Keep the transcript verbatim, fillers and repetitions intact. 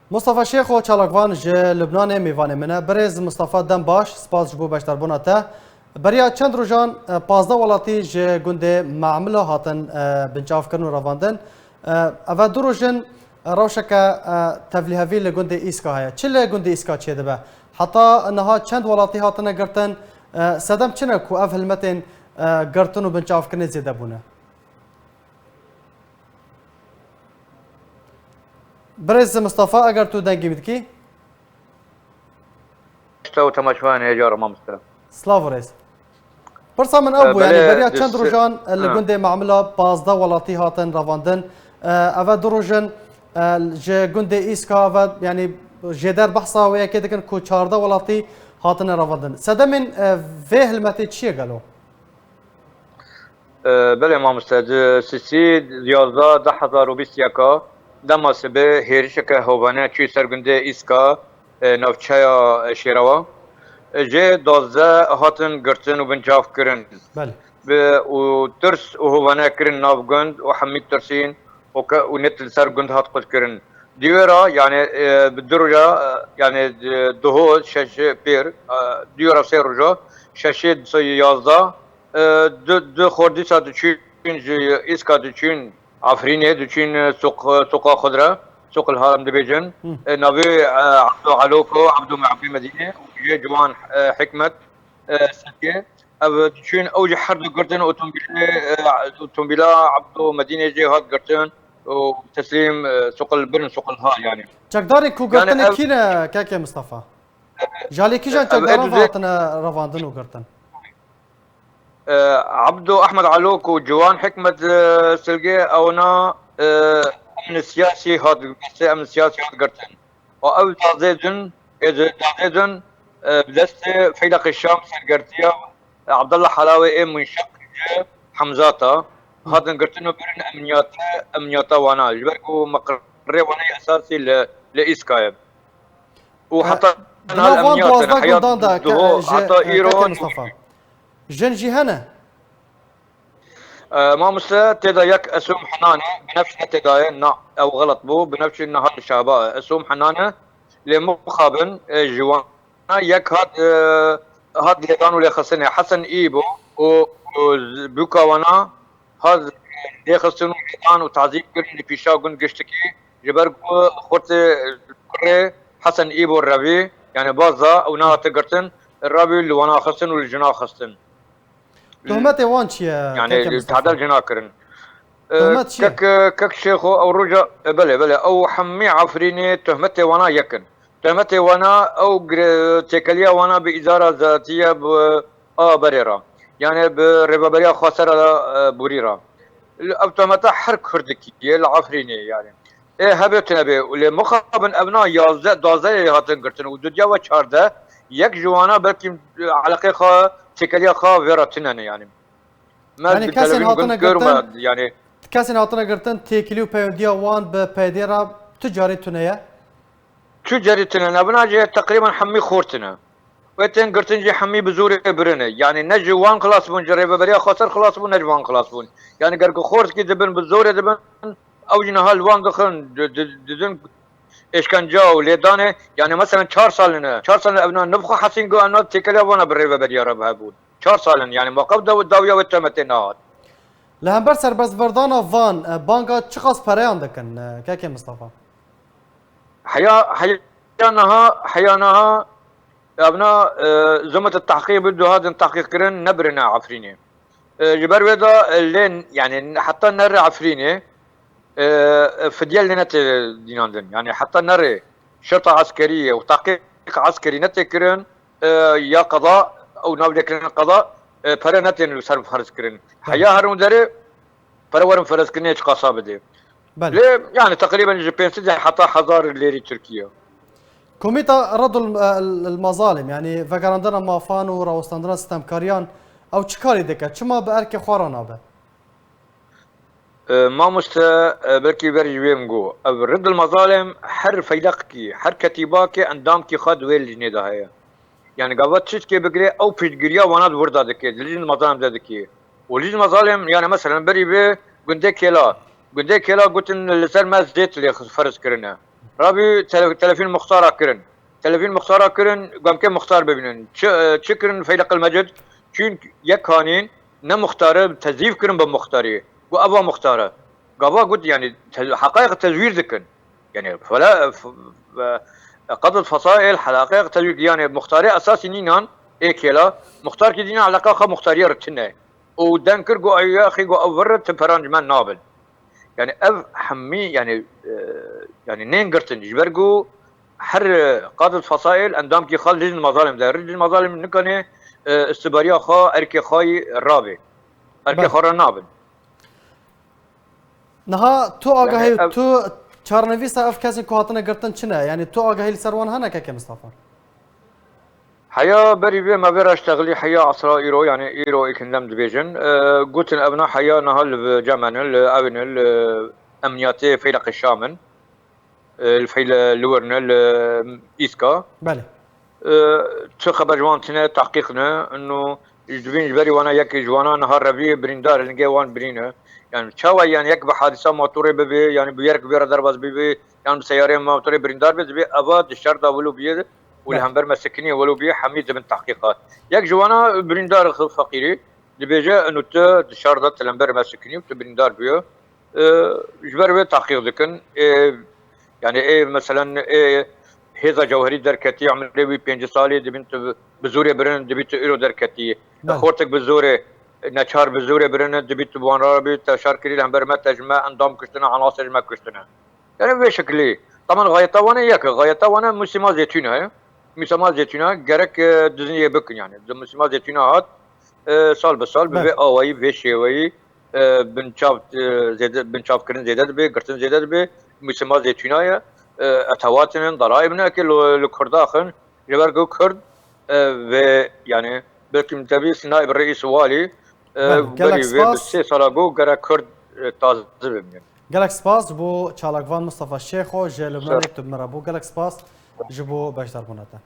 Mustafa Şêxo çalakvan ji Lubnanê mêvanê min e. Birêz Mustafa, dem baş, spas ji bo beşdarbûna te. Beriya çend rojan, e, pazdeh welatî ji gundê Mamilo hatin, e, binçavkirin û revandin. E, eve du roj in, e, rewşeke, e, tevlîhevî li gundê Îska heye. Çi li gundê Îska çêdibe? Heta niha çend welatî hatine girtin? E, sedem çi ne ku ev hilmetên, e, girtin û binçavkirinê zêde bûne? Birêz Mistefa, eger tu dengê min dikî? Te û temaşevanê hêja re, mamoste. Silav û rêz. Pirsa min ew bû, yani beriya çend rojan, e, li gundê Mamila pazdeh welatî hatin revandin. E, eve du roj in, e, ji gundê Îska ve, yani jêder behsa wê yekê dikin ku çardeh welatî hatine revandin. Sedemên, e, vê hilmetê çi ye gelo? E, belê mamoste, di sisî yazda du hezar û bîst û yeka dema sibê hêrişeke hovane çû ser gundê Îska, e, navçeya Şêrewa. E, jê duwazdeh hatin girtin û bincav kirin. Belê. Bi, û tirs û hovane kirin nav gund û hemî tirsîn û ke, û net li ser gund hat qutkirin. Di wê re, yani, e, bi du roja, e, yani, e, duho şeş pêr, e, di wê re sê roja, şeşê du sed û yazda, e, du, du xwar dîsa diçûn ji Îska diçûn Efrînê, diçûn, e, sûq, e, sûqa Xudre, sûq li Harim dibêjin. Hmm. E, navê, e, Ebdo Eloko, Ebdo Me'fî Medînê û jê Ciwan, e, Hikmet, e, Silkê. Ev diçûn, ew jî her du girtin otomobîlê, e, otomobîla Ebdo Medînê jê hat girtin û teslîm, e, sûq li birin, sûq li ha yani. Çekdarê ku girtinê kî ne, kekê Mistefa? Ji alî kîjan çekdaran ve hatine revandin û girtin? E, Ebdo Ehmed Alok û Ciwan Hikmet, e, Silgê, ewna, e, emni siyasî hat, destê emni siyasî hat girtin. Û ew dazê din, ê di dazê din, e, bi destê Feylaqê Şam sergertiya, e, Abdullah Halawê ê Munşeq ji Hemzata hatin girtin û birin emniyata, emniyata wana. Ji ber ku meqirê wana yê esasî li, li Îska ye. Û heta niha li emniyatê ne, heya duho, heta îro. Jin jî hene? E, mamoste, tê de yek Esûm Henan e, Binefş ne tê de ye, na, ew xelet bû, Binefş niha li Şehba ye. Esûm Henan e, lê mixabin, e, ji wana yek hat, e, hat lêdan û lêxistinê. Hesen Îbo û, û bûka wana hat lêxistin û lêdan û tazîb kirin li pîşa gund giştikî, ji ber ku xurtê kurê Hesen Îbo revî, yani baz da û nehate girtin, revî li wana xistin û li cina xistin. Tohmetê wan çi ye, yani, keke Mistefa? Tadel jina kirin. E, Tohmet çi ye? Kek, kek Şêxo, ew roja, e, belê, belê, ew hemî Efrînê tohmetê wana yek in. Tohmetê wana, ew gire-, têkeliya wana bi îzara zatiye bi a berê re. Yani bi rêveberiya xwesera, e, borî re. Ev tohmeta her kurdikî ye li Efrînê yani. Ê hebe tune bê. Lê mixabin evna yazdeh, duwazdeh yê hatin girtin û dudiya ve çardeh, yek ji wana belkî, e, eleqê xwe, têkeliya xwe vê re tune ne yani. Me Yani bi kesên televîzyon hatine gund girtin, görme yani. Kesên hatine girtin, têkilî û peywentiya wan bi P Y D'ê re tu carî tune ye? Tu carî tune ne, vina jî teqrîben hemî xortine. Wê tên girtin jî hemî bi zorê birine. Yani ne ji wan xilas bûn, ji rêveberiya xweser xilas bûn, ne ji wan xilas bûn. Yani ger ku xortkî dibin, bi zorê dibin, ew jî niha li wan dixin, di-, di-, didin êşkence û lêdanê. Yani meselen çar sal ne. Çar sal ne evna nibxwe hesîn go evna têkeliya wana bi rêveberiya re bi hev bûn. Çar sal in, yani maqev daw-, dawiya wê tometê nehat. Li hember serbestvirdana van, e, banga çiqas pereyan dikin, e, kekê Mistefa? Heya, heya niha, heya niha, evna, e, zûmet tahqîq bi duha din tahqîq kirin, nebirine Efrînê. E, ji ber wê de, e, lê, yani, heta nere Efrînê, e, e, fidye lê nete dînandin. Yani, heta nere şerta eskerî û tahqîq eskerî nete kirin, e, ya qada û navlêkirin qada, e, pere netên li ser ferz kirin. Belê. Heya her û derê pere werin ferz kirinê çiqasa bidê. Belê. Lê, yani, teqrîben ji pênc sed heta hezar lêrî Tirkiye. Komîta Redul, e, el Mazalim, yani vegerandina mafan û rawestandina sitemkariyan, ew çi karî dike? Çima bi erkê xwe re nabe? E, mamoste, e, belkî ber ji wê min got. Ev Redul Mazalim her feylaqkî, her ketîbakê endamkî xwe di wê lijnê de heye. Yani gava tiştkê bigire, ew piştgiriya wana di wir de dike, di lijn Mazalim de dike. Û lijn Mazalim, yani meselen berî vê gundê Kêla. Gundê Kêla gotin li ser me zêt lê ferz kirine. Rabî tele-, telefîn muxtara kirin. Telefîn muxtara kirin, got em kê muxtar bibînin. Çi, e, çi kirin Feyleq el Mecid? Çûn yek kanîn ne muxtare tezîf kirin bi muxtarî. Got eva muxtare. Gava got, yani, te-, heqayek tezwîr dikin. Yani, fela, f-, f-, qadil fesail heqayek tezwîr, yani, muxtarê esasî nînan, ê kêla, muxtarkî dîna eleqa xwe muxtariyê re tune. Û deng kir, got, "Ey axî, got, ev vir re ti peranc me nabin." Yani, ev hemî, yani, e, yani, nên girtin. Ji ber ku her, e, qadil fesail endamkî xwe lijn mezalim de. Lijn mezalim nikane, e, istibariya xwe, erkê xwe yî rabe. Erkê Belê. xwe re nabin. Niha tu agahî Yani, ev tu çarenivîsa ev kesên ku hatine girtin çi ne? Yani tu agahî li ser wan hene keke Mistefa? Heya berî vê me vê re ştexilî heya esra îro, yani îro îkindem dibêjin. E, gotin evna heya niha li cem me ne, li ew ne, li emniyatê Feyleqê Şam in. E, li Feyle-, li wir ne, li Îska. Belê. E, çi xeber ji wan tine, tehqîq ne. Ino ji dibîn ji berî wana yekê ji wana niha revî birîndar, lingê wan birîne. Yani çawa, yani yek bi hadîsa motorê bibe, yani bi yerek bi re derbas bibe, yani bi seyarê motorê birîndar be, dibê eva di şer de wilo bûye û li Belê. hember me sikiniye wilo bûye, hemî dibin tehqîqat. Yek ji wana birîndar xwe feqîrî, dibêje, ino tu di şer de tu li hember me sikinî û tu birîndar bûye. E, ji ber wê tehqîq dikin. Ê, yani ê, meselen, ê, hêza cewherî derketî, emrê wî pêncî salî, dibîn tu bi zorê birin, dibî tu îro derketî. Belê. Xortek bi zorê, neçar bi zorê birin, dibî tu bi wan re bî, te şer kirî, li hember me te ji me endam kuştine, enasir ji me kuştine. Yani vê şekilî. Taman gayeta wan e yek, gayeta wan e musîma zêtûn e. Musîma zêtûn e, gerek, e, diziniyê bikin yani. Di musîma zêtûn hat, e, sal bi sal bi Belê. vê awayî, vê şêweyî, e, binçav, e, zêde, binçavkirin zêde dibe, girtin zêde dibe, musîma zêtûna ye, e, etewatinin, daraib ne, eke li, li Kurda xin, ji ber ku Kurd, e, vê, yani, belkî min te bîst naib reîs walî, e, Belê, gelek berî vê bi spas. sê sala ku gerek Kurd, e, taze bimînin. Gelek spas ji bo çalakvan Mustafa Şêxo ji Lubnanê Ser. tu bi me re bû. Gelek spas ji bo beşdarbûna te.